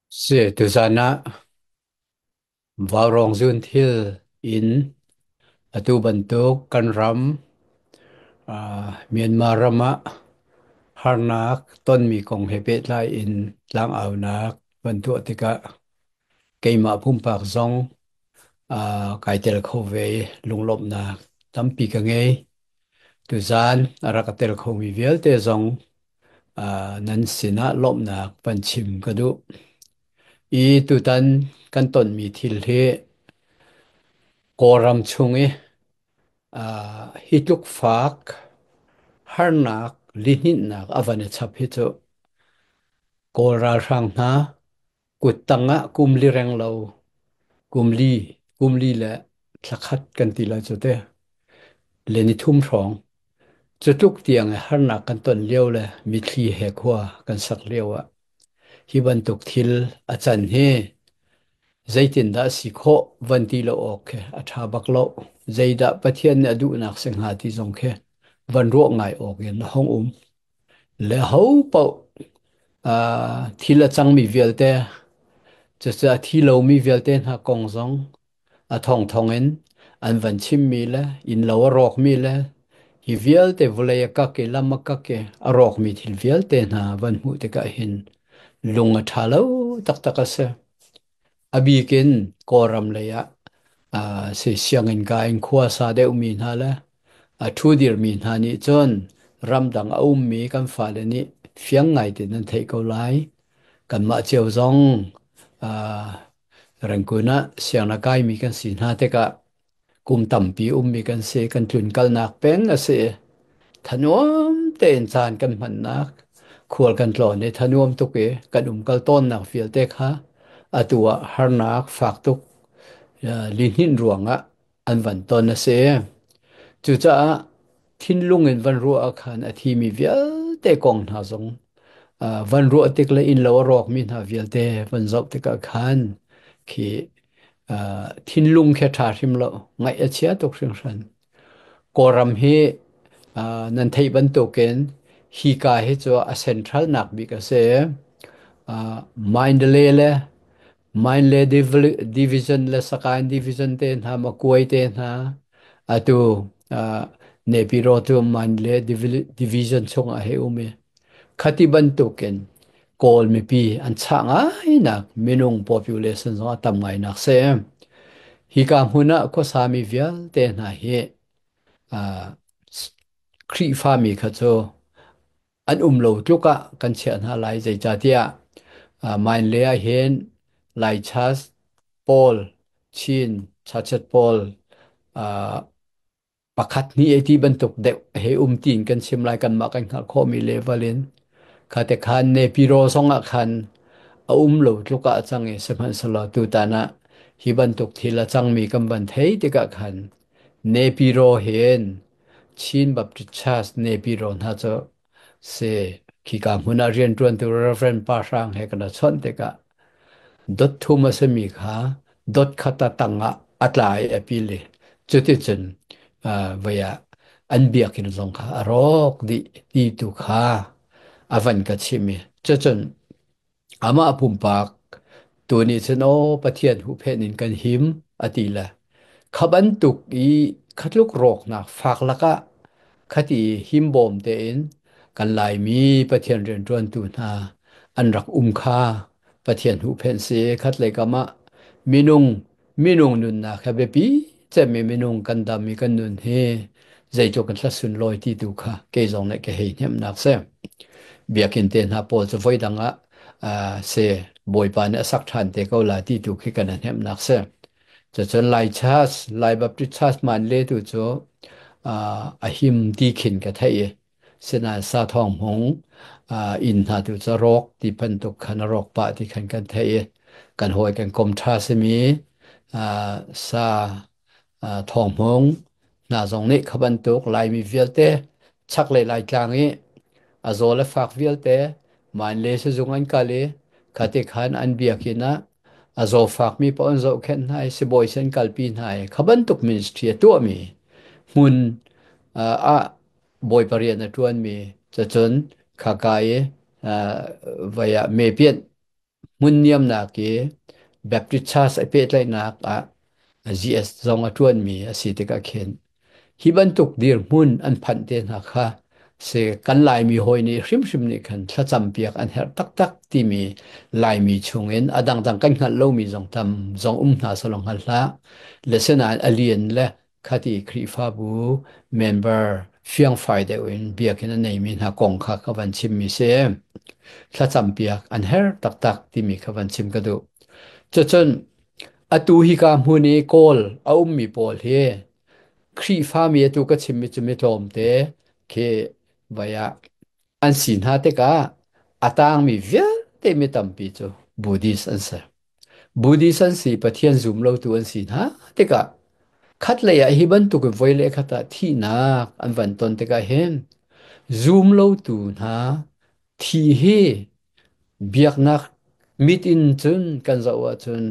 Si, tuzaan ah vaurawng zunthil in atu bantuk kan ram Myanmar ram ah harnak tonmi kong he pehtlai in tlangaunak van tuah tikah keimah pumpak zong kai tel kho ve i lunglawmhnak tampi ka ngei. Tuzaan a rak ka tel khomi vialte zong nan sinah lawmhnak van chim ka duh. I tutan kan tonmi thil hi Kawlram chung i hi tluk fak harnak lihninhnak a van i chap hi cu Kawl ralhrang hna kuttang ah kum li reng lo kum li kum li le thla khat kan ti lai cu te le ni thum hrawng cu tluk tiang i harnak kan ton lio le mitthli he khua kan sak lio ah hi bantuk thil a can hi zeitindah a si khawh van ti lo awk khi a ṭha bak lo. Zeidah Pathian nih a duhnak si hnga ti zong khi van ruah ngai awk in a hung um. Le ho paoh thil a cangmi vialte, cucu a thi lomi vialte hna kong zong a thongthong in an van chimmi le innlo a rawkmi le hi vialte vawlei a kak i lam a kak i a rawkmi thil vialte hna van hmuh tikah hin lung a ṭha lo taktak a si. A bik in Kawlram lei ah sianginn ka in khua sa deuhmi hna le a ṭhudirmi hna nih cun ramdang a ummi kan fale nih fiang ngai tein an theih ko lai. Kanmah cio zong Rangoon ah sianginn a kaimi kan si hna tikah kum tampi ummi kan si. Kan tlunkalnak peng a si i thanuam tein caan kan hmannak, khual kan tlawn i thanuam tuk i kan umkal tawnnak vialte kha atu ah harnak fak tuk lihninh ruangah an van ton a si. Cucaah thinlung in van ruah ah khan a thimi vialte kong hna zong van ruah tik le innlo a rawkmi hna vialte van zoh tikah khan khi thinlung khi a ṭha hrim lo, ngaih a chia tuk hringhran. Kawlram hi nan theih bantukin hika hi cu a central nak bik a si. Mandalay le Mandalay Division le Sakaing Division te hna, Makuai te hna, atu Naypyidaw cu Mandalay Division chungah hei um i khati bantukin Kawl mipi an chah ngainak minung population zong a tam ngainak si. Hika hmun ah khuasami vialte hna hi Khrihfami kha cu an um lo tluk ah kan chiah hna lai. Zeicahtiah Mainlay ah hin Lai Church pawl, Chin Churches pawl pakhat hnih ei ti bantuk deuh he um tiin kan chim lai, kanmah kan hngalh khawhmi level in. Kha te khan Nepiro zong ah khan a um lo tluk ah a cang i sihmanhsehlaw tutan ah hi bantuk thil a cangmi kan van thei tikah khan Nepiro hin Chin Baptist Church Nepiro hna cu si khika hmun ah rianṭuantu Reverend Pa Hrang he kan i chawnh tikah dot thum a simi kha dot khat a tang ah a tla i a pil i cuticun voi ah an biakinn zong kha a rawk dih ti tu kha a van ka chimh i cucun amah pumpak tu nih cun aw Pathian huhphenh in kan him a ti le kha bantuk i khatluk rawknak fak lakah khati himbawm tein kan Laimi Pathian rianṭuantu hna an rak um kha Pathian huhphenh si. Khat lei kam ah minung minung nunnak he biapi cemmi minung kan dam i kan nun hi zeitluk in hla sunlawi ti tu kha kei zong nih ka hei hnemhnak si. Biakinn te hna pawl cu voidang ah si Bawipa nih a sak ṭhan te ko lai ti tu khi kan i hnemhnak si. Cucun Lai Church, Lai Baptist Church man le tu cu a him ti khin ka theih i sinain sa thawng hmung inn hna tu cu rawk ti bantuk khan a rawk pah ti khan kan theih i kan hawi kan kom ṭha simi sa thawng hmung hna zong nih kha bantuk Laimi vialte chaklei Laitlang i a zaw le fak vialte Manle sizung an kal i khati khan an biakinn ah a zawfakmi paoh an zohkhenh hna i sibawi sin an kalpi hna i kha bantuk ministry a tuahmi hmun ah bawipa rian a ṭuanmi cacun khaka i vai ah mepianh Hmun niamnak i Baptist Church a pehtlaihnak ah GS zong a ṭuanmi a si tikah khin hi bantuk dirhmun an phanh te hna kha si kan Laimi hawi nih hrimhrim nih khan thlacampiak an herh taktak timi Laimi chungin a dangdang kan hngalh lomi zong tam zong um hna salong hngal hlah. Le sinain a lian le khati Khrihfabu member fiangfai deuh in biakinn a neimi hna kong kha ka van chimmi si. Thlacampiak an herh taktak timi kha van chim ka duh. Cucun atu hika hmun i Kawl a ummi pawl hi Khrihfami atu ka chimmi cu mi tlawmte khi vai ah an si hna tikah a tangmi vialte mi tampi cu Buddhist an si. Buddhist an si, Pathian zum lotu an si hna tikah khatlei ah hi bantuk in voi le khat ah thihnak an van ton tikah hin zum lotu hna thi hi biaknak mit in cun kan zoh ahcun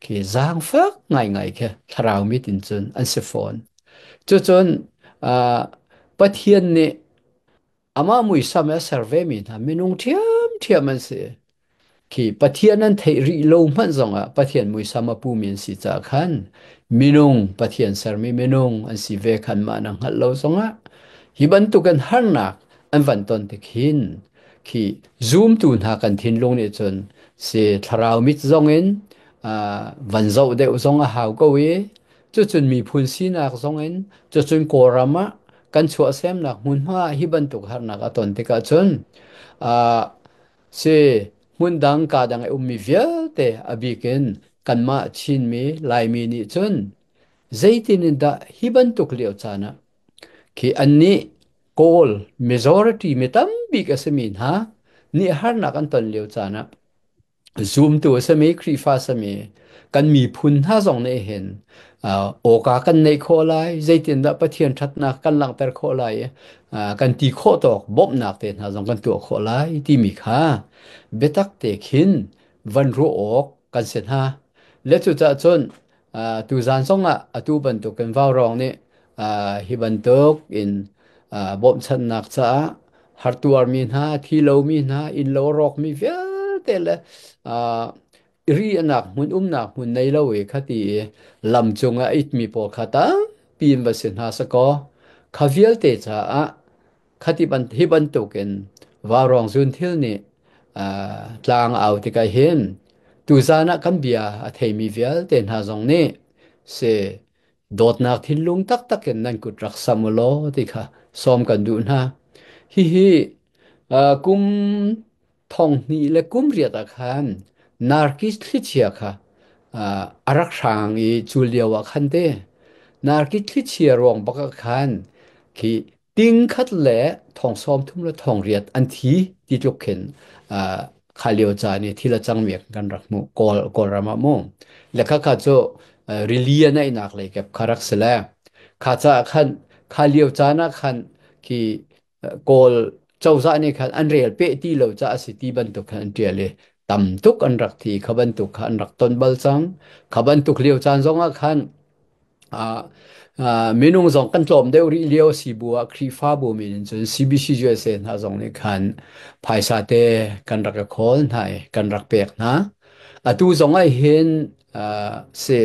khi zaangfak ngaingai khi thlarau mit in cun an si fawn. Cucun Pathian nih amah muisam a ser vemi hna minung ṭhiamṭhiam an si. Khi Pathian an theih rih lo hmanh zongah Pathian muisam a pumi an si caah khan minung Pathian sermi minung an si ve khan mah na hngalh lo zongah hi bantuk in harnak an van ton tik hin khi zumtu hna kan thinlung nih cun si thlarau mit zongin van zoh deuh zong a hau ko i cucun miphun sinak zongin cucun Kawlram ah kan chuahsemnak hmunhma hi bantuk harnak a ton tikah cun si hmundang kaa dang i ummi vialte a bik in kanmah Chinmi Laimi nih cun zeitin in dah hi bantuk lio caan ah khi annih Kawl majority mi tambik a simi hna nih harnak an ton lio caan ah zumtu a simi Khrihfa a simi kan miphun hna zong nih hin awka kan neih khawh lai zeitindah Pathian ṭhatnak kan langhter khawh lai i kan ti khawh tawk bawmhnak te hna zong kan tuah khawh lai timi kha biatak te khin van ruah awk kan si hna. Le cucaah cun tuzaan zongah atu bantukin vaurawng nih hi bantuk in bawmhchanhnak caah hartuarmi hna, thi lomi hna, innlo a rawkmi vialte le riahnak hmun umnak hmun nei lo i khati i lam cungah a itmi pawl kha tampi in va si hna sakaw kha vialte caah khati ban hi bantukin vaurawng zun thil nih tlang a au tikah hin tuzaan ah kan bia a theimi vialte hna zong nih si dawtnak thinlung taktak in nan kut rak sam u law ti kha sawm kan duh hna. Hihi kum thong hnih le kum riat ah khan Narkis thlichia kha a rak hrang i cu lio ah khan te Narkis thlichia ruang bak ah khan khi ting khat le thong sawm thum le thong riat an thi ti tluk khin kha lio caan i thil a cangmi kan rak hmuh Kawl Kawlram ah mu le kha kha cu rili a naihnak lei kep kha rak si le kha caah khan kha lio caan ah khan khi Kawl cozah nih khan an rel peh ti lo caah a si ti bantuk khan an ṭial i tam tuk an rak thi kha bantuk kha an rak ton bal cang kha bantuk lio caan zong ah khan minung zong kan tlawm deuh rih lio si bu ah Khrihfabu min in cun CBC USA hna zong nih khan phaisa te kan rak i khawl hna i kan rak pek hna. Atu zong ah hin si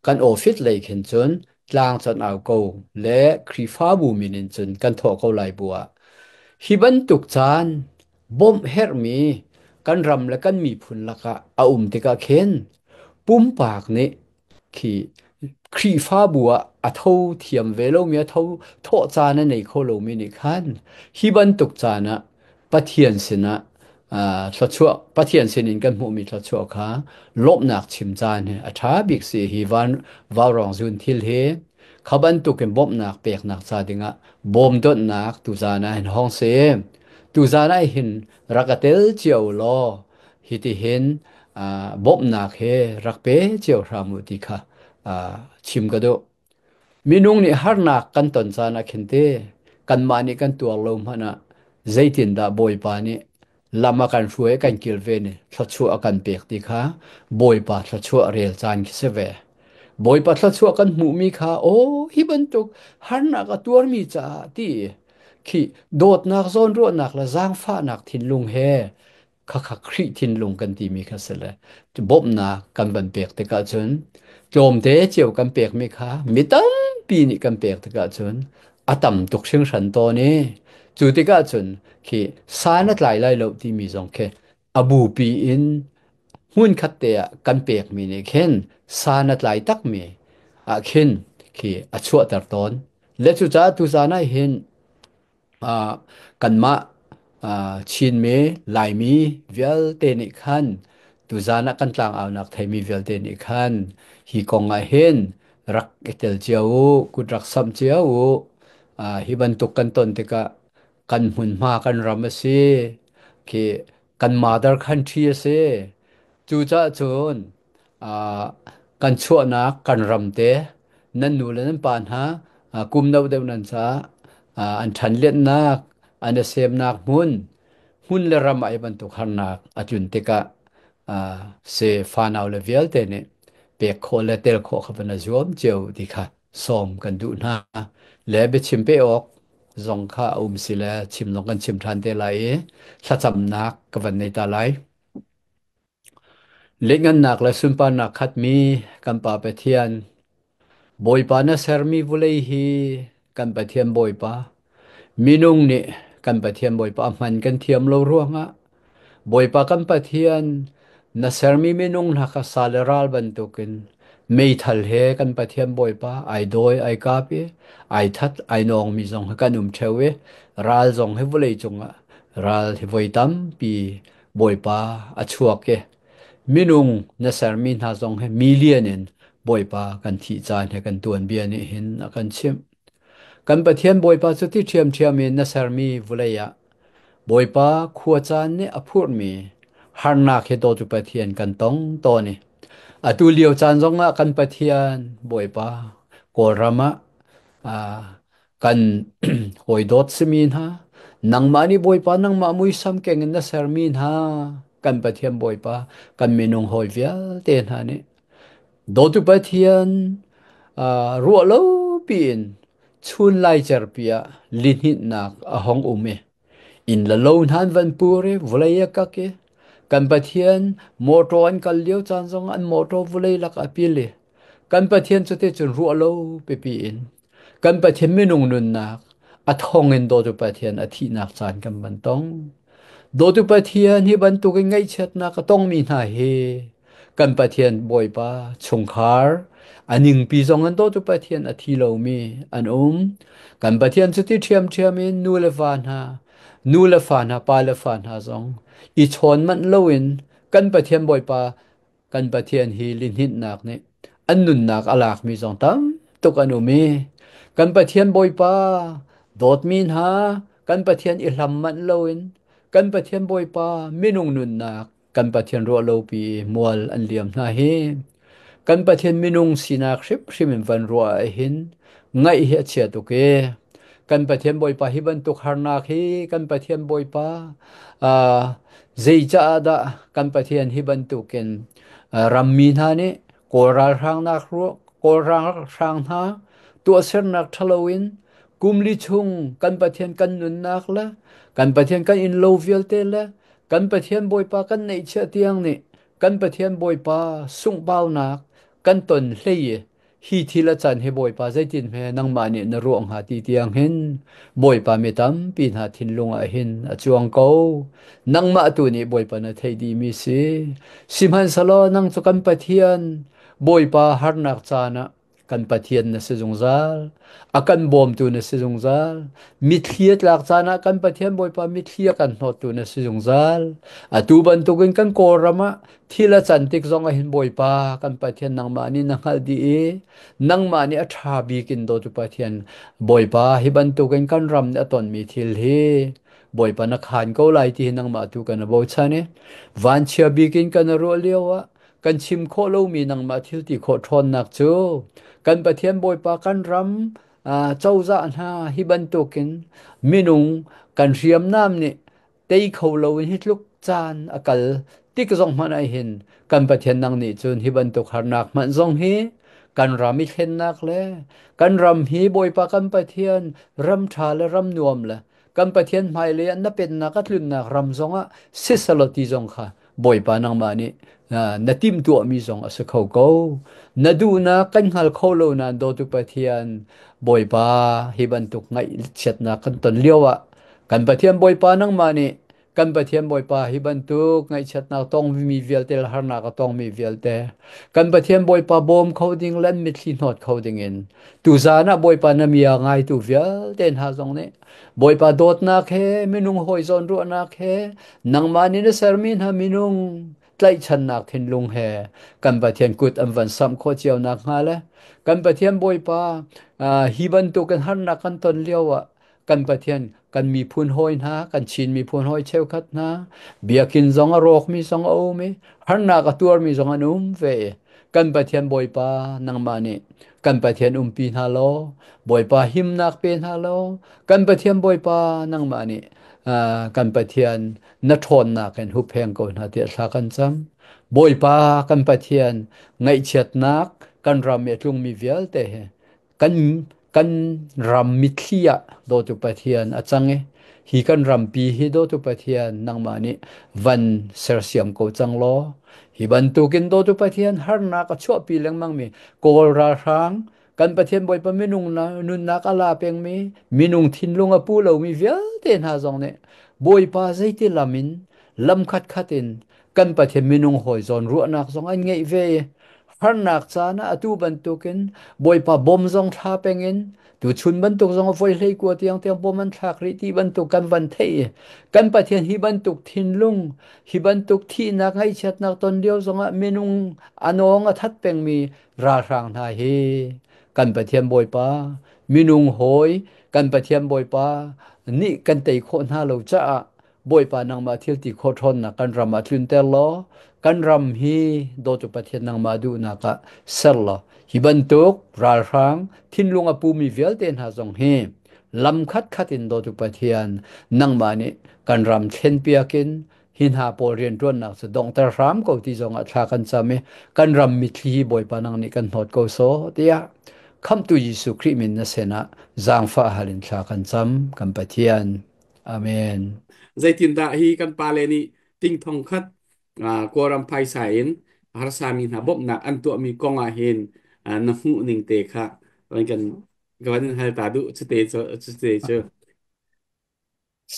kan office lei khin cun tlang can au ko le Khrihfabu min in cun kan thawh ko lai bu ah hi bantuk caan bawmh herhmi kan ram le kan miphun lakah a um tikah khin pumpak nih khi Khrihfabu ah a tho thiam ve lomi a tho thawh caan a nei kho lomi nih khan hi bantuk caan ah Pathian sinah thluachuah Pathian sinin kan hmuhmi thluachuah kha lawmhnak chim caan hi a ṭha bik si hi van vaurawng zun thil hi kha bantukin bawmhnak peknak ca dingah bawm donhnak tuzaan ah hin hong si tuzaan ah hin rak a tel cio law hitihin bawmhnak he rak pe cio hram u ti kha chim ka duh. Minung nih harnak kan ton caan ah khin te kanmah nih kan tuar lo hmanh ah zeitindah Bawipa nih lam a kan hruai kan kilven i thluachuah a kan pek ti kha Bawipa thluachuah rel caan khi si ve. Bawipa thluachuah kan hmuhmi kha aw hi bantuk harnak a tuarmi caah ti khi dawtnak zawnruahnak le zaangfahnak thinlung he. Khakha Khrih thinlung kan timi kha si le bawmhnak kan van pek tikah cun tlawmte cio kan pekmi kha mi tampi nih kan pek tikah cun a tam tuk hringhran tawn i cu tikah cun khi san a tlai lai lo timi zong khi a bupi in hmunkhat te ah kan pekmi nih khin san a tlai takmi ah khin khi a chuahter tawn. Le cucaah tuzaan ah hin kanmah Chinmi, Laimi vialte nih khan tuzaan ah kan tlangaunak theimi vialte nih khan hi kong ah hin rak i tel cio u, kut rak samh cio u. Hi bantuk kan ton tikah kan hmunhma kan ram a si, khi kan mother country a si. Cucaah cun kan chuahnak kan ram te nan nu le nan pa hna kum no deuh nan caah an ṭhanlianhnak an i semnak hmun hmun le ram ah hi bantuk harnak a tlun tikah si fanau le vialte nih pek khawh le tel khawh kha van i zuam cio ti kha sawm kan duh hna. Le biachim pe awk zong kha a um si le chim zong kan chim ṭhan te lai i thlacamnak ka van nei ta lai. Lianhngannak le sunparnak khatmi kan Pa Pathian, Bawipa na sermi vawlei hi kan Pathian Bawipa, minung nih kan Pathian Bawipa a hman kan thiam lo ruangah Bawipa kan Pathian na sermi minung hna kha sa le ral bantukin meithal he kan Pathian Bawipa ai dawi ai kap i ai that ai nawngmi zong hi kan um ṭheo i ral zong hi vawlei cungah ral hi voi tampi Bawipa a chuak i minung na sermi hna zong hi million in Bawipa kan thih caan he kan tuanbia nih hin a kan chimh. Kan Pathian Bawipa cu ti ṭhiamṭhiam in na sermi vawlei ah Bawipa khuacaan nih a phurhmi harnak hi dawtu Pathian kan tong tawn i atu lio caan zongah kan Pathian Bawipa Kawlram ah kan hawi dawt simi hna, nangmah nih Bawipa nangmah muisam keng in na sermi hna, kan Pathian Bawipa, kan minung hawi vialte hna nih dawtu Pathian ruah lo piin chun laicerpi ah lihninhnak a hong um i inn le lo hna an van pur i vawlei a kak i kan Pathian mawṭaw an kal lio caan zong an mawṭaw vawlei lak a pil i kan Pathian cuti cun ruah lo pipi in kan Pathian minung nunnak a thong in dawtu Pathian a thihnak caan kan van tong. Dawtu Pathian hi bantukin ngaihchiatnak a tongmi hna hi kan Pathian Bawipa chungkhar a ningpi zong an dawtu Pathian a thi lomi an um. Kan Pathian cuti ṭhiamṭhiam in nu le va hna, nu le fa hna, pa le fa hna zong i chawn manh loin kan Pathian Bawipa kan Pathian hi lihninhnak nih an nunnak a lakmi zong tam tuk an um i kan Pathian Bawipa dawtmi hna kan Pathian i hlam manh loin kan Pathian Bawipa minung nunnak kan Pathian ruah lopi mual an liam hna hi kan Pathian minung sinak hrimhrim in van ruah ah hin ngaih hi a chia tuk e. Kan Pathian Bawipa hi bantuk harnak hi kan Pathian Bawipa Zeicaah dah kan Pathian hi bantukin rammi hna nih Kawl ralhrangnak Kawl ralhrang hna tuahsernak ṭhalo in kum li chung kan Pathian kan nunnak le kan Pathian kan innlo vialte le kan Pathian Bawipa kan neihchiah tiang nih kan Pathian Bawipa sunghbaunak kan ton hlei i hi thil a can hi Bawipa zeitin hme nangmah nih na ruah hnga ti tiang hin Bawipa mi tampi hna thinlung ah hin a cuang ko. Nangmah tu nih Bawipa na theih dihmi si. Sihmanhsehlaw nang cu kan Pathian, Bawipa harnak caan ah kan Pathian na si zungzal. A kan bawmtu na si zungzal. Mitthli a tlak caan ah kan Pathian Bawipa mitthli a kan hnawttu na si zungzal. Atu bantukin kan Kawlram ah thil a can tik zong ah hin Bawipa kan Pathian nangmah nih na hngalh dih i nangmah nih a ṭha bik in dawtu Pathian Bawipa hi bantukin kan ram nih a tonmi thil hi Bawipa na khaan ko lai ti hi nangmah tu kan i bochan i vanchia bik in kan i ruah lio ah kan chim khawh lomi nangmah thil ti khawh ṭhawnnak cu kan Pathian Bawipa kan ram cozah hna hi bantukin minung kan hriamnam nih tei kho loin hi tluk caan a kal tik zong hmanh ah hin kan Pathian nang nih cun hi bantuk harnak hmanh zong hi kan ram i thlennak le kan ram hi Bawipa kan Pathian ram ṭha le ram nuam le Kan Pathian hmailei ah na pennak a tlunnak ram zongah siselaw ti zong kha Bawipa nangmah nih na timhtuahmi zong a si kho ko. Na duhnak kan hngal kho lo nain dawtu Pathian Bawipa hi bantuk ngaihchiatnak kan ton lio ah kan Pathian Bawipa nangmah nih kan Pathian Bawipa hi bantuk ngaihchiatnak tongmi vialte le harnak a tongmi vialte kan Pathian Bawipa bawm kho ding le an mitthli hnawt kho ding in tuzaan ah Bawipa na mia ngaitu vialte hna zong nih Bawipa dawtnak he minung hawi zawn ruahnak he nangmah nih na sermi hna minung tlaihchannak thinlung he kan Pathian kut an van samh khawh cio nak hnga le kan Pathian Bawipa hi bantuk in harnak kan ton lio ah kan Pathian kan miphun hawi hna kan Chin miphun hawi cheukhat hna biakinn zong a rawkmi zong a um i harnak a tuarmi zong an um ve i kan Pathian Bawipa nangmah nih kan Pathian umpi hna law Bawipa himnak pe hna law kan Pathian Bawipa nangmah nih kan Pathian na ṭhawnnak in huppheng ko hna tiah thla kan cam. Bawipa kan Pathian ngaihchiatnak kan ram i a tlungmi vialte he kan kan ram mitthli ah dawtu Pathian a cang i hi kan rampi hi dawtu Pathian nangmah nih van sersiam ko cang law hi bantukin dawtu Pathian harnak a chuahpi lengmangmi Kawl ralhrang kan Pathian Bawipa minung nunnak a la pengmi minung thinlung a pu lomi vialte hna zong nih Bawipa zeiti lam in lam khatkhat in kan Pathian minung hawi zawn ruahnak zong an ngeih ve i harnak caan ah atu bantukin Bawipa bom zong thla peng in tuchun bantuk zong a voi 19 tiang tiang bom an thlak rih ti bantuk kan van theih i kan Pathian hi bantuk thinlung hi bantuk thihnak ngaihchiatnak ton lio zongah minung a nawng a that pengmi ralhrang hna hi kan Pathian Bawipa minung hawi kan Pathian Bawipa nih kan tei khawh hna lo caah Bawipa nangmah thil ti khawh ṭhawnnak kan ram ah tlunter law kan ram hi dawtu Pathian nangmah duhnak ah ser law hi bantuk ralhrang thinlung a pumi vialte hna zong hi lam khatkhat in dawtu Pathian nangmah nih kan ram thlenpiak in hi hna pawl rianṭuannak cu donghter hram ko ti zong ah thla kan cam i kan ram mitthli hi Bawipa nang nih kan hnawt ko sawh tiah Khamhtu Jesuh Khrih min na sinah zaangfah hal in thla kan cam kan Pathian. Amen. Zeitindah hi kan pale nih ting thong khat Kawlram phaisa in harsami hna bawmhnak an tuahmi kong ah hin na hmuh ning te kha van kan ka van in hal ta duh cute cu cute cu.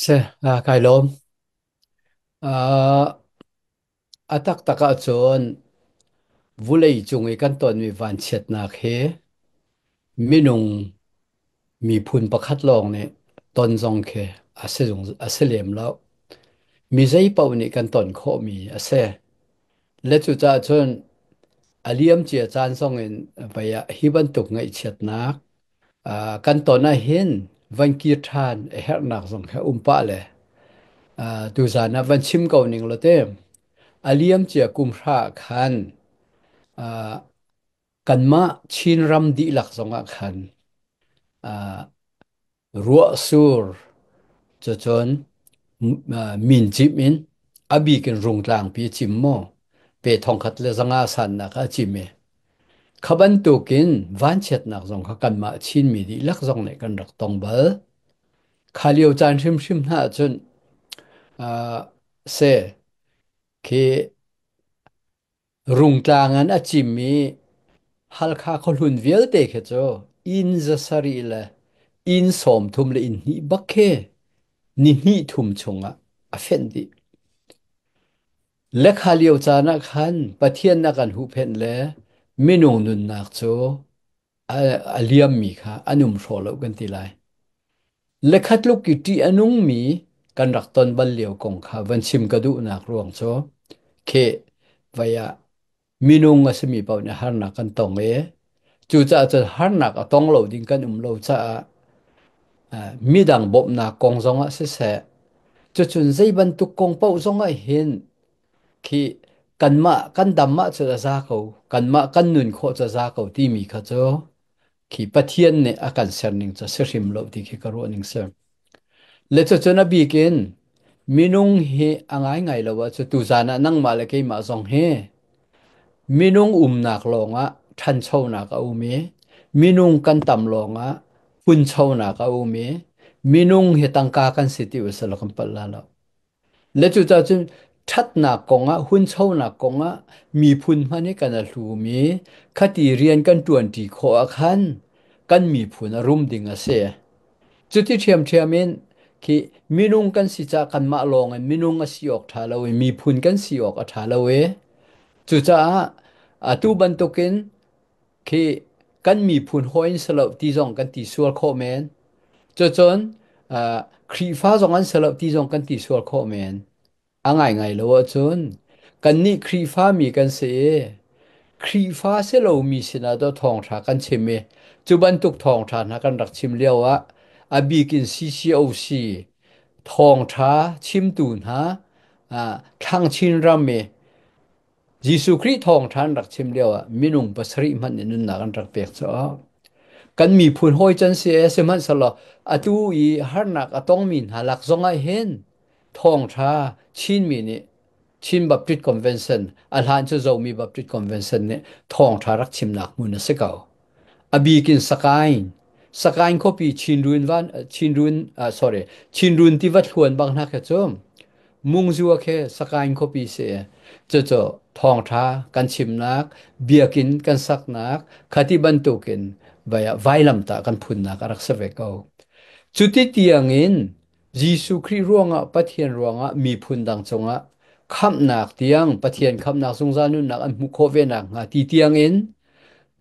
Se, kai lawm. Uh, a taktak ahcun vulei cung i kan tonmi vanchiatnak hi minung miphun pakhat lawng nih ton zong khi a si zung a si lem lo. Mi zei paoh nih kan ton khawhmi a si. Le cucaah cun a liamcia caan zong in vei ah hi bantuk ngaihchiatnak kan ton ahhin van kir ṭhan a herhnak zong kha um pah le tuzaan ah van chim ko ning law te a liamcia kum hra ah khan kanmah Chinram dihlak zongah khan ruahsur cucun mincimh in a bik in Rungtlangpi a cim maw pe 1500 sannak ah a cim i kha bantukin vanchiatnak zong kha kanmah Chinmi dihlak zong nih kan rak tong bal. Kha lio caan hrimhrim hna ahcun seh khi Rungtlang in a cim i Halkha khuahlun vialte khi cu inn 700 le inn 30 le inn hnih bak khi ni hnih thum chungah a fenh dih. Lekha lio caan ah khan Pathian a kan huhphenh le minung nunnak cu a liammi kha an um hraw lo kan ti lai. Lekha tluk i ṭih a nungmi kan rak ton bal lio kong kha van chim ka duhnak ruang cu khi vai ah minung a simi paoh nih harnak kan tong i cucaah cun harnak a tong lo ding kan um lo caah midang bawmhnak kong zongah siseh cucun zei bantuk kong paoh zongah hin khi kanmah kan dam ahcun a za ko kanmah kan nun khawh cu a za ko timi kha cu khi Pathian nih a kan serning cu si hrim lo ti khi ka ruah ning si. Le cucun a bik in minung hi a ngaingai lo ahcun tuzaan ah nangmah le keimah zong hi minung umnak lawngah ṭhanchonak a um i minung kan tam lawngah hunchonak a um i Minung hi tangka kan si ti usih law kan palh la lo. Le cucaah cun ṭhatnak kongah, hunchonak kongah miphun hmanh hi kan a hlumi khati rian kan ṭuanṭi khawh ah khan kan miphun a rum ding a si. Cuti ṭhiamṭhiam in khi minung kan si caah kanmah lawng in minung a si awk ṭha lo i miphun kan si awk a ṭha lo i cucaah atu bantukin khi kan miphun hawi in si lo ti zong kan ti sual khawh men. Cucun Khrihfa zong an si lo ti zong kan ti sual khawh men. A ngaingai lo ahcun kannih Khrihfa mi kan si i Khrihfa si lomi sinah dawh thawngṭha kan chim i cu bantuk thawngṭha hna kan rak chim lioah a bik in CCOC thawngṭha chimtu hna Thlang Chinram i Jesuh Khrih thawngṭha an rak chim lioah minung pasarih hmanh nih nunnak an rak pek caah kan miphun hawi can si ee sihmanhsehlaw atu i harnak a tongmi hna lak zongah hin thawngṭha Chinmi nih Chin Baptist Convention a hlan cu Zomi Baptist Convention nih thawngṭha rak chimnak hmun a si ko. A bik in Sakaing Sakaing khuapi Chinrun van Chinrun sorry Chinrun tiva thluan bang hna kha cu Mungzua khi Sakaing khuapi si. Cucu thawngṭha kan chimnak, biakinn kan saknak, khati bantukin vailamtah kan phunnak a rak si ve ko. Cuti tiangin Jesuh Khrih ruangah Pathian ruangah miphun dang cungah khamhnak tiang Pathian khamhnak zungzal nunnak an hmuh khawh ve nakhnga ti tiangin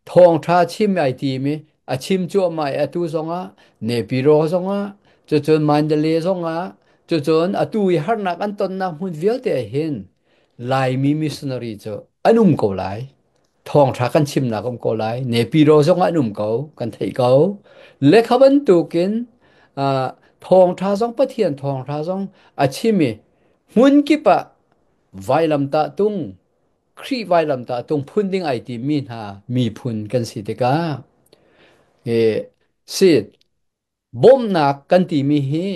thawngṭha chim ai tim i a chim cuahmah i atu zongah Nepiro zongah cucun Mandalay zongah cucun atu i harnak an tonnak hmun vialte ah hin Laimi missionary cu an um ko lai. Thawngṭha kan chimnak um ko lai. Nepiro zongah an um ko, kan theih ko. Le kha bantukin thawngṭha zong Pathian thawngṭha zong a chim i hmun kip ah vailamtah tung Khrih vailamtah tung phun ding ai timmi hna miphun kan si tikah si bawmhnak kan timi hi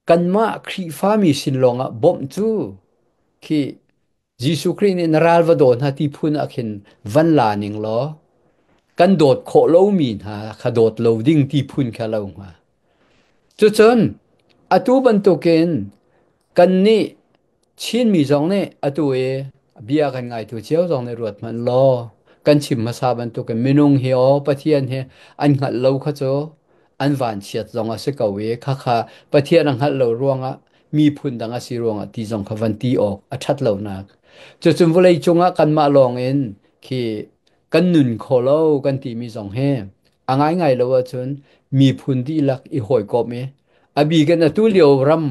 kanmah Khrihfami sin lawngah bawmh cu khi Jesuh Khrih nih na ral va daw hna ti phun ah khin van la ning law kan dawt khawh lomi hna kha dawt lo ding ti phun kha lo hnga. Cucun atu bantukin kannih Chinmi zong nih atu i bia kan ngaitu cio zong nih ruat hmanh law kan chim hmasa bantukin minung hi aw Pathian hi an hngalh lo kha cu an vanchiat zong a si ko i khakha Pathian a hngalh lo ruangah miphun dang a si ruangah ti zong kha van ti awk a ṭhat lonak. Cucun vawlei cungah kanmah lawng in khi kan nun kho lo kan timi zong hi a ngaingai lo ahcun miphun dihlak i hawikom i a bik in atu lio ram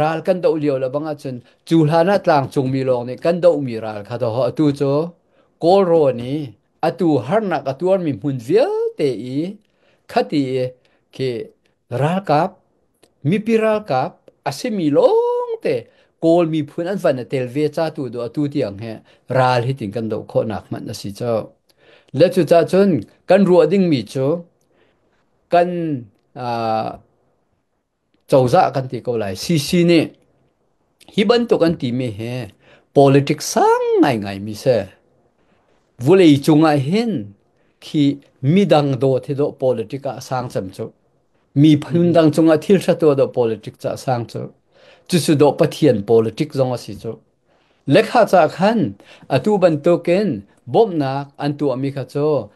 ral kan doh lio le bang ahcun cu hlan ah tlangcungmi lawng nih kan dohmi ral kha doh atu cu Kawl rawn i atu harnak a tuarmi hmun vialte i khati i khi ralkap mipi ralkap a simi lawngte Kawl miphun an van i tel ve ca tu do atu tiang he ral hi tin kan doh khawhnak hmanh a si cu. Le cucaah cun kan ruah dingmi cu kan cozah kan ti ko lai CC nih hi bantuk an timi hi politics sang ngaingai mi si. Vulei cungah hin khi midang dawt hi dawh politic ah sang cem cu. Miphun dang cungah thil ṭha tuah dawh politic ca sang cu. Cucu dawh Pathian politic zong a si cu. Lekha ca khan atu bantukin bawmhnak an tuahmi kha cu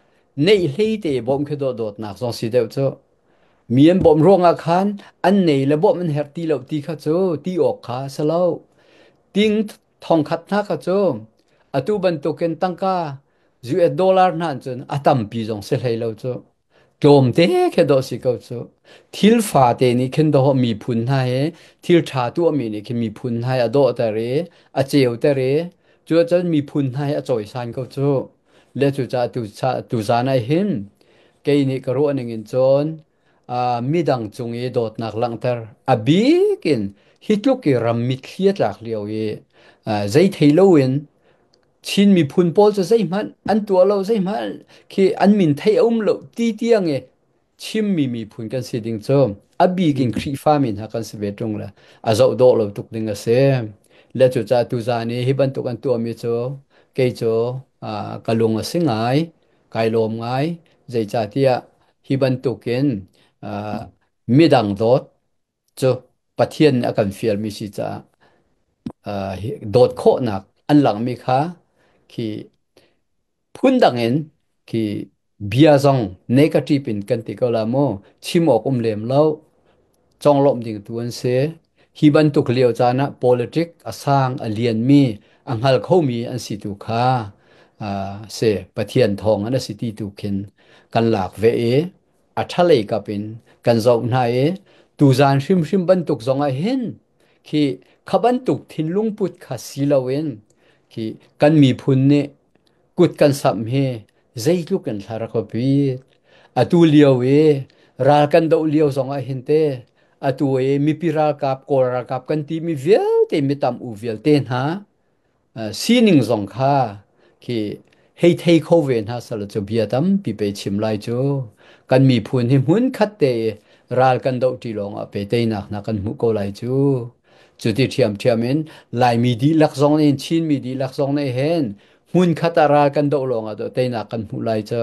neih hlei te bawmh khi dawh dawtnak zong si deuh cu. Mi an bawmh ruangah khan an nei le bawmh an herh ti lo ti kha cu ti awk kha a si lo. Ting thongkhat hna kha cu atu bantukin tangka US dollar hna cun a tampi zong si hlei lo cu. Tlawmte khi dawh si ko cu. Thil fate nih khin dawh miphun hna he thil ṭha tuahmi nih khin miphun hna he a dawhter i a ceuter i cuacun miphun hna he a cawisan ko cu. Le cucaah tuzaan ah hin kei nih ka ruah ning in cun midang cung i dawtnak langhter a bik in hi tluk i ram mitthli a tlak lio i zei thei loin Chin miphun pawl cu zeihmanh an tuah lo, zeihmanh khi an min theih a um lo ti tiang i chimmi miphun kan si ding cu a bik in Khrihfami hna kan si ve ṭung le a zoh dawh lo tuk ding a si. Le cucaah tuzaan i hi bantuk an tuahmi cu kei cu ka lung a si ngai, kai lawm ngai. Zeicahtiah hi bantukin Midang dawt cu Pathian nih a kan fialmi si caah dawt khawhnak an langhmi kha khi phundang in khi bia zong negative in kan ti ko la mu, chim awk um lem lo, conglawmh ding tu an si. Hi bantuk lio caan ah politic a sang a lianmi a hngal khomi an si tu kha si Pathian thawng an si ti tu khin kan lak ve i a ṭhalei kap in kan zoh hna i tuzaan hrimhrim bantuk zong ah hin khi kha bantuk thinlung put kha si loin khi kan miphun nih kut kan samh hi zeitluk in thla rak pi. Atu lio i ral kan doh lio zong ah hin te atu i mipi ralkap Kawl ralkap kan timi vialte mitam u vialte hna sining zong kha khi hei thei kho ve hna sal cu bia tampi pe chim lai cu. Kan miphun hi hmun khat te i ral kan doh ṭi lawng ah pe teinak hna kan hmuh ko lai cu. Cuti ṭhiamṭhiam in Laimi dihlak zong nih Chinmi dihlak zong nih hin hmun khat ah ral kan doh lawng ah teinak kan hmuh lai cu.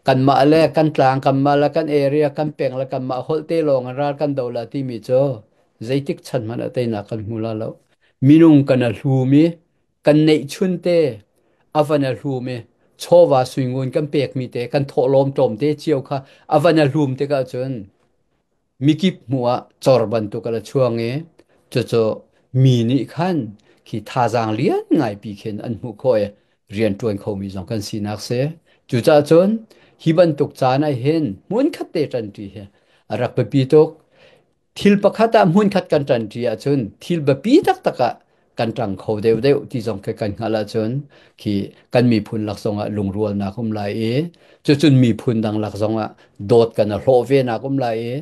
Kanmah le kan tlang, kanmah le kan area, kan peng le kanmah holh te lawng in ral kan doh la timi cu zeitik chan hmanh ah teinak kan hmu la lo. Minung kan a hlum i kan neihchun te a van a hlum i chawva suingun kan pekmi te kan thawhlawm tlawmte cio kha a van a hlum tikah cun mikip hmuh ah cor bantuk a la chuang i cucu mi nih khan khi thazaang lian ngaipi khin an hmuh khawh i rianṭuan khomi zong kan sinak si. Cucaah cun hi bantuk caan ah hin hmunkhat te ṭanṭi hi a rak biapi tuk. Thil pakhat ah hmunkhat kan ṭanṭi ahcun thil biapi taktak ah kan ṭang kho deuhdeuh ti zong khi kan hngalh ahcun khi kan miphun lak zongah lungrualnak um lai i cucun miphun dang lak zongah dawt kan a hlawh ve nak um lai i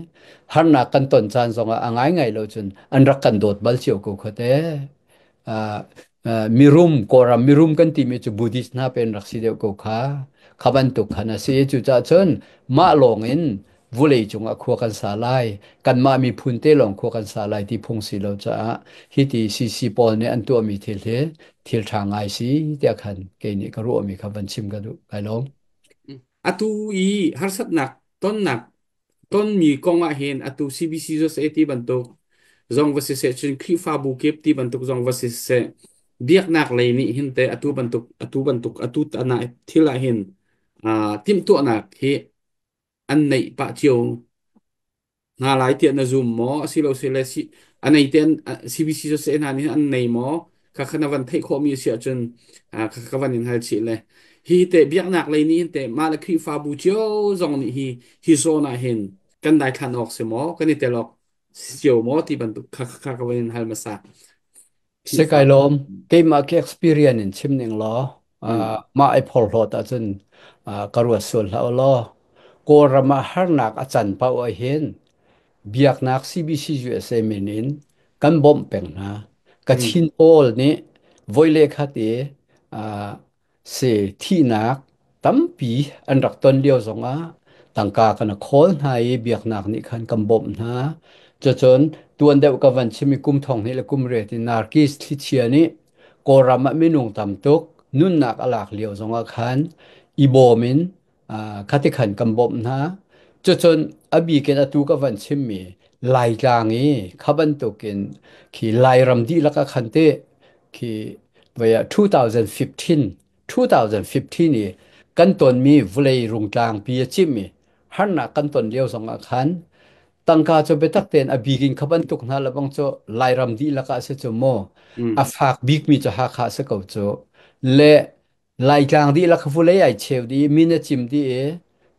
harnak kan ton caan zongah a ngaingai lo cun an rak kan dawt bal cio ko kha te. Mirum Kawlram mirum kan timi cu Buddhist hna pen rak si deuh ko kha. Kha bantuk khan a si. Cucaah cun mah lawng in vulei cungah khua kan sa lai, kanmah miphun te lawng khua kan sa lai ti phung si lo caah hiti CC pawl nih an tuahmi thil hi thil ṭha ngai si tiah khan kei nih ka ruahmi kha van chim ka duh. Kai lawm. Atu i harsatnak tonnak tonmi kong ah hin atu CBC USA ti bantuk zong va siseh, cun Khrihfabu kip ti bantuk zong va siseh, biaknak lei nih hin te atu bantuk atu tana thil ah hin timhtuahnak hi an neih pah cio hna lai tiah na zum maw? Asilo sile si a nei te CBC cu se hna nih an nei maw? Kha kha na van theih khawhmi a si ahcun kha ka van in hal chih le hi te biaknak lei nih hin te mah le Khrihfabu cio zong nih hi hi zawn ah hin kan daithlan awk si maw, kan i tel awk cio maw ti bantuk kha kha ka van in hal hmasa. Khrihfa Sikai lawm. Keimah ke experience in chim ning law mah ai phorhlawt ahcun ka ruat sual hlah u law. Kawlram ah harnak a can paoh ah hin biaknak CBC USA min in kan bawmh peng hna. Kachin pawl nih voi le khat i si thihnak tampi an rak ton lio zongah tangka kan khawl hna i biaknak nih khan kan bawmh hna. Cucun tuan deuh ka van chim i kum thong hnih le kum riat in Narkis thlichia nih Kawlram ah minung tam tuk nunnak a lak lio zongah khan i bawm in khati khan kan bawmh hna. Cucun a bik in atu ka van chimmi Laitlang i kha bantukin khi Lairam dihlak ah khan teh khi voi ah 2015 i kan tonmi vawlei rungtlangpi a cimh i harnak kan ton lio zongah khan tangka cu biatak tein a bik in kha bantuk hna lebang cu Lairam dihlak ah si cu mu a fak bikmi cu Hakha si ko cu le Laitlang dihlak vulei ai cheu dih i min a cim dih i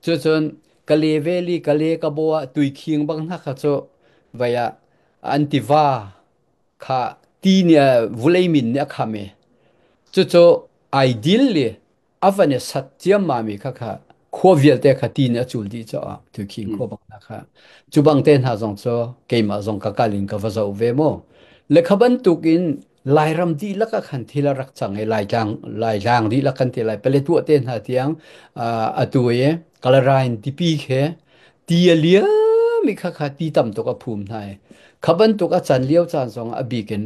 cucun Kale Valley, Kale Kabo ah tuikhing bang hna kha cu vei ah an tiva kha ti nih vulei min nih a kham i cucu ai dil i a van i sat ciammam i khakha khua vialte kha ti nih a cul dih caah tuikhing khua bang hna kha cu bang te hna zong cu keimah zong ka kal in ka va zoh ve mu. Le kha bantuk in Lairam dihlak ah khan thil a rak cang i Laitlang Laitlang dihlak kan ti lai Paletwa te hna tiang atu i Kalarain tipi khi ti a liam i khakha ti tam tuk a phum hna i kha bantuk a can lio caan zong a bik in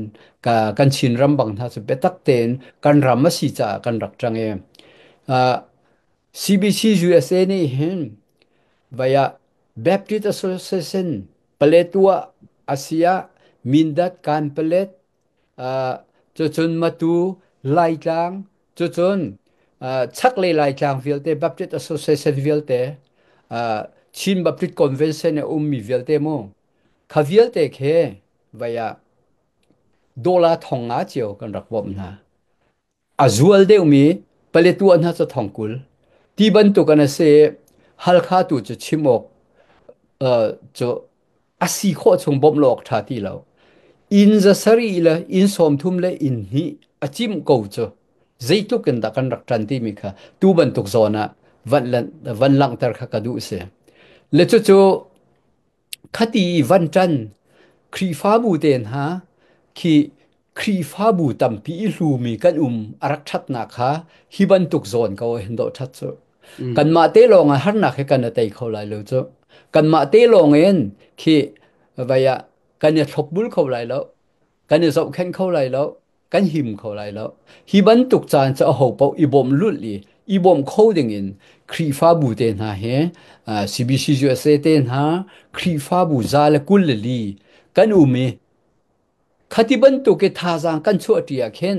kan Chin ram bang hna cu biatak tein kan ram a si caah kan rak ṭang i CBC USA nih hin vai ah Baptist Association Paletwa Asia Mindat Kanpalet cucun Matu Laitlang cucun chaklei Laitlang vialte Baptist Association vialte Chin Baptist Convention a ummi vialte mu kha vialte khi vai ah dollar 5,000 cio kan rak bawmh hna. A zual deuhmi Paletwa hna cu 40,000. Ti bantuk an a si. Halkha tu cu chim awk cu a si khawh chung bawmh lo awk ṭha ti lo. Inn 700 le inn 30 le inn hnih a cimh ko cu zeitluk in dah kan rak ṭan timi kha tu bantuk zawn ah van langhter kha ka duh si. Le cucu Khati i van ṭan Khrihfabu te hna khi Khrihfabu tampi i hlumi kan um a rak ṭhatnak kha hi bantuk zawn ko ah hin dawh ṭhat cu. Kanmah te lawng ah harnak hi kan i tei kho lai lo cu. Kanmah te lawng in khi vai ah kan i thlopbul kho lai lo. Kan i zohkhenh kho lai lo. Kan him kho lai lo. Hi bantuk caan cu aho paoh i bawmh lulh i i bawmh kho dingin Khrihfabu te hna he CBC USA te hna Khrihfabu 124 kan um i khati bantuk i thazaang kan chuahṭi ah khin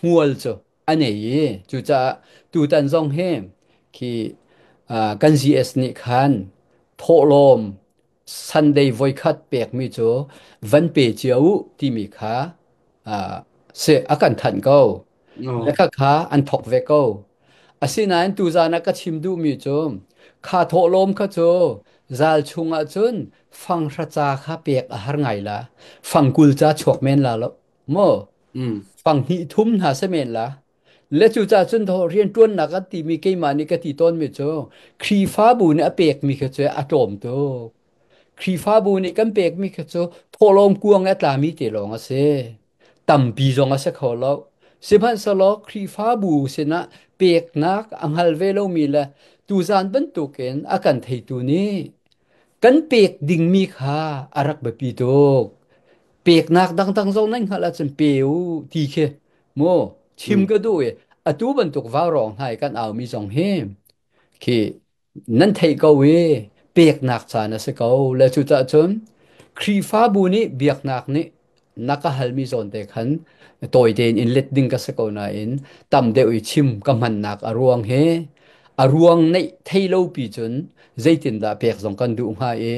hmual cu a nei i cucaah tutan zong hi khi kan GS nih khan thawhlawm Sunday voikhat pekmi cu van pe cio u timi kha si a kan thanh ko. No. Le kha an thok ve ko. Asinain tuzan ah ka chim duhmi cu kha thawhlawm kha cu zal chungah cun fanghra ca kha pek a har ngai la. Fangkul ca chuak men la lo. Maw? Fanghnih thum hna se men la. Le cucaah cun rianṭuannak an timi keimah nih ka ti tawnmi cu Khrihfabu nih a pekmi kha cu a tlawm tuk. Khrihfabu nih kan pekmi kha cu thawhlawm kuang i a tlami te lawng a si. Tampi zong a si kho lo. Sihmanhsehlaw Khrihfabu sinah peknak a hngal ve lomi le tuzan bantukin a kan theitu nih kan pek dingmi kha a rak biapi tuk. Peknak dangdang zong nan hngalh ahcun pe u ti khi mu chim ka duh i atu bantuk vaurawng hna i kan aumi zong hi khi nan theih ko i peknak caan a si ko le cucaah cun Khrihfabu nih biaknak nih na ka halmi zawn te khan tawi tein in let ding ka si ko nain tam deuh i chim ka hmannak a ruang hi a ruang neih thei lo pi cun zeitindah pek zong kan duh hnga i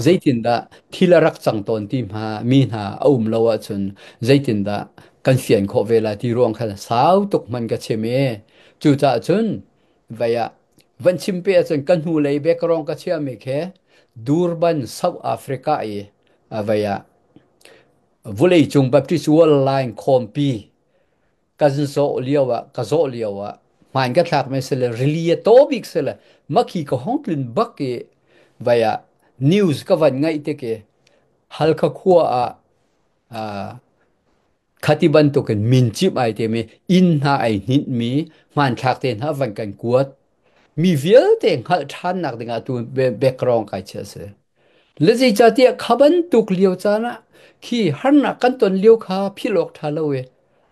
zeitindah thil a rak cang tawn ti hma mi hna a um lo ahcun zeitindah kan fian khawh ve lai ti ruang khan sau tuk hman ka chim i cucaah cun vei ah van chim pe ahcun ka hnulei background ka chiahmi khi Durban South Africa i vei ah vuleicung Baptist World Line khawmpi kan zawh lio ah ka zawh lio ah hmaan ka thlak mi sile rili a taw bik sile makhi ka hong tlun bak i vai ah news ka van ngaih tik i Halkha khua ah khati bantukin mincip ai timi inn hna ai hninh mi hmanthlak te hna van kan kuat mi vialte hngalh ṭhannak dingah tu background kai chia si. Le zeicahtiah kha bantuk lio caan ah khi harnak kan ton lio kha philh awk ṭha lo i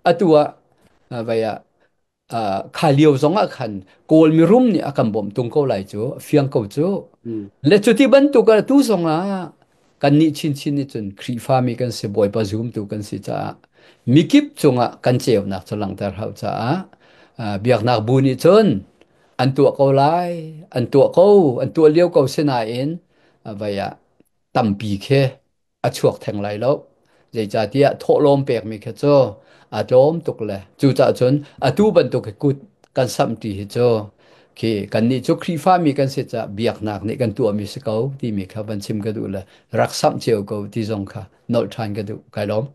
atu ah vai ah kha lio zong ah khan Kawl mirum nih a kan bawmh tung ko lai cu a fiang ko cu. Le cuti bantuk ah tu zong ah kannih chinchin nih cun Khrihfami kan si Bawipa zumtu kan si caah mikip cungah kan ceunak cu langhter hau caah biaknak bu nih cun an tuah ko lai an tuah ko an tuah lio ko sinain vai ah tampi khi a chuak theng lai lo. Zeicahtiah thawhlawm pekmi kha cu a tlawm tuk le cucaah cun atu bantuk hi kut kan samhṭi hi cu khi kannih cu Khrihfami kan si caah biaknak nih kan tuahmi si ko timi kha van chim ka duh le rak samh cio ko ti zong kha nolh ṭhan ka duh. Kai lawm.